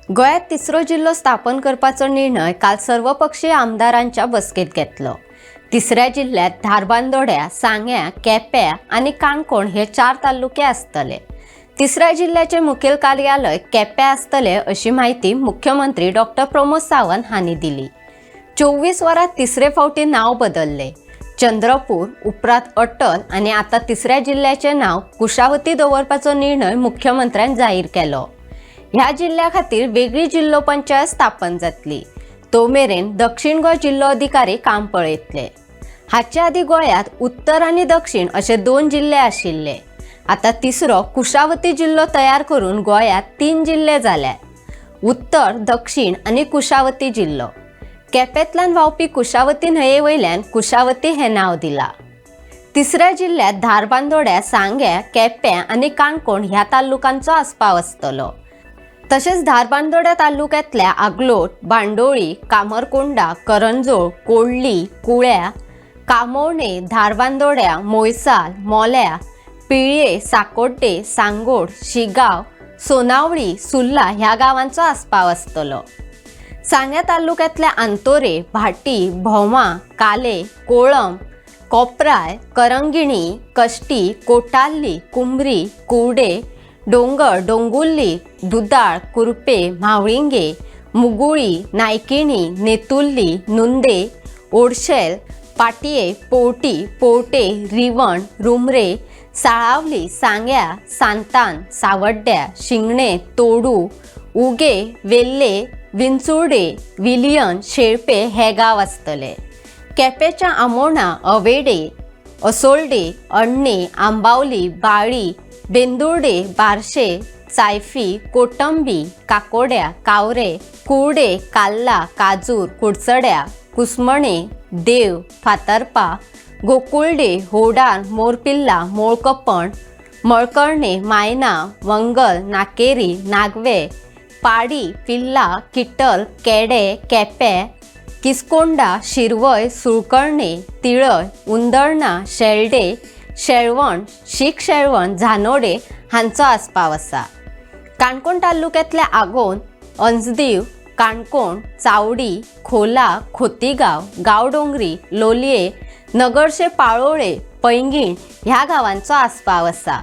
गोंयांत तिसरो जिल्लो स्थापन करपाचो निर्णय काल सर्वपक्षीय आमदारांच्या बसकेंत घेतलो. तिसऱ्या जिल्ल्यांत धारबांदोड्या, सांग्यां, केप्यां आनी काणकोण हे 4 तालुके आसतले. तिसऱ्या जिल्ल्याचें मुखेल कार्यालय केप्यां आसतलें अशी म्हायती मुख्यमंत्री डॉक्टर प्रमोद सावंत हांणी दिली. 24 वरां तिसरे फावटी नांव बदल्लें. चंद्रपूर, उपरांत अटल आनी आतां तिसऱ्या जिल्ल्याचें नांव कुशावती दवरपाचो निर्णय मुख्यमंत्र्यान जाहीर केलो. ह्या जिल्ल्या खातीर वेगळी जिल्लो पंचायत स्थापन जातली. तो मेरेन दक्षिण गोंय जिल्लो अधिकारी काम पळयतले. हाचे आदीं गोंयांत उत्तर आनी दक्षिण अशे 2 जिल्ले आशिल्ले. आतां तिसरो कुशावती जिल्लो तयार करून गोंयांत 3 जिल्ले जाल्यात, उत्तर, दक्षिण आनी कुशावती जिल्लो. केपेंतल्यान व्हांवपी कुशावती न्हंये वयल्यान कुशावती हें नांव दिलां. तिसऱ्या जिल्ल्यांत धारबांदोड्या, सांग्यां, केप्यां आनी काणकोण ह्या तालुकांचो आस्पाव आसतलो. तशेंच धारबांदोड्या तालुक्यांतल्या आगलोट, बांडोळी, कामरकोंडा, करंजोळ, कोडली, कुळ्या, कामोर्णे, धारबांदोड्या, मोयसाल, मोल्या, पिळये, साकोड्डे, सांगोड, शिगांव, सोनावळी, सुर्ला ह्या गांवांचो आस्पाव आसतलो. सांग्या तालुक्यांतल्या आंतोरे, भाटी, भोमा, काले, कोळम, कोपराय, करंगिणी, कश्टी, कोटार्ली, कुंबरी, कुवडे, डोंगर, डोंगुर्ली, दुदाळ, कुर्पे, म्हावळिंगे, मुगुळी, नायकिणी, नेतुर्ली, नुंदे, ओडशेल, पाटये, पोवटी, पोवटे, रिवण, रुमरे, साळावली, सांग्या, सांतान, सावड्ड्या, शिंगणे, तोडू, उगे, वेल्ले, विंचुर्डे, विलियन, शेळपे हे गांव आसतले. केपेंच्या आमोणा, अवेडे, असोल्डे, अण्णे, आंबावली, बाळी, बेंदुर्डे, बारशे, चायफी, कोटंबी, काकोड्या, कावरे, कुर्डे, काल्ला, काजूर, कुडचड्या, कुसमणे, देव, फातर्पा, गोकुळडे, होडार, मोरपिल्ला, मोळकपण, मळकर्णे, मायना, मंगल, नाकेरी, नागवे, पाडी, पिल्ला, किटल, केडे, केपें, किसकोंडा, शिरवय, सुळकर्णे, तिळय, उंदर्णा, शेल्डे, शेळवण, शीख शेळवण, झानोडे हांचो आस्पाव आसा. काणकोण तालुक्यांतल्या आगोंद, अंजदीव, काणकोण, चावडी, खोला, खोतीगांव, गांवडोंगरी, लोलये, नगर्शे, पाळोळे, पैंगीण ह्या गांवांचो आस्पाव आसा.